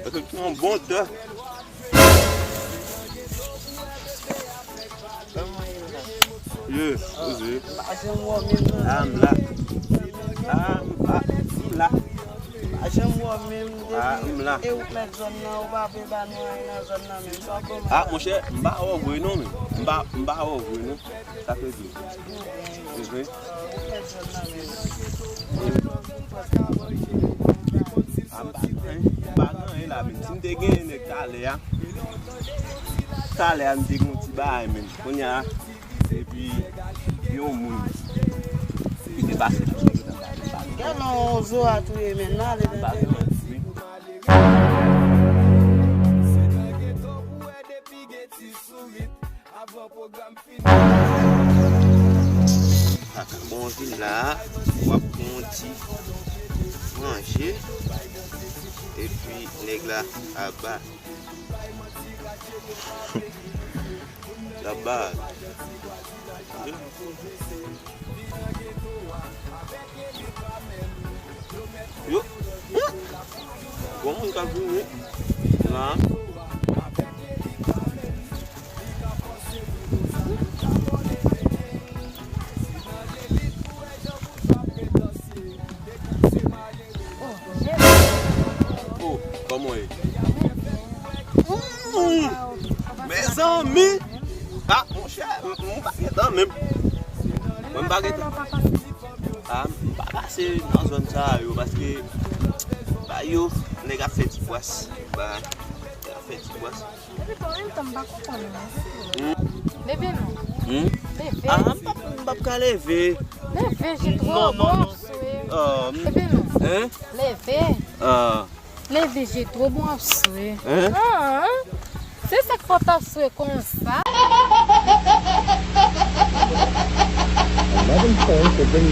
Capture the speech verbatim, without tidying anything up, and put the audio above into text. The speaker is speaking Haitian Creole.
Efektivman, bon tè. Ye, poze. M pa janm wè w menm nan. Ah, m la. Ah, m, ah, m la. M pa janm wè w menm depi. Ah, m la. E ou k mèt zòn nan, ou pa vle ba nou anyen nan zòn nan menm. Sa kòman? Ah, monchè, m pa wè w vre non, men. M pa, m pa wè w vre non. Sa k di. Ou vle? A, m pa gen anyen, m pa gen anyen la, men si m te genyen nèg talè a, talè a m te gen yon ti bagay, men kounye a, epi yon moun ki te pase la. Gade yon zo a touye, men nan ale nan tèt. Bon, vin la, w ap pran yon ti manje, epi nèg la ap ba. L ap ba. Yo. Gon moun k ap vini la. Oh, kòman w ye? Mm. Mezanmi! Ah, monchè, m, m pa gentan menm. Mwen, m pa gentan. Ah, m pa pase nan zòn sa yo, paske ba yo, nèg ap fè ti bwas. Ba, nèg ap fè ti bwas. Epi bon, menm tan m pa konprann ou, non, se pou. Hmm? Leve non. Hmm? Leve. Ah, m p ap, m p ap ka leve. Leve, je twò bon ap swe. Ah, m- Leve non. Hein? Leve. Ah. Leve, je twò bon ap swe. Hein? Ah, se sa k fè w t ap swe konsa. I'm not in Paris, I've been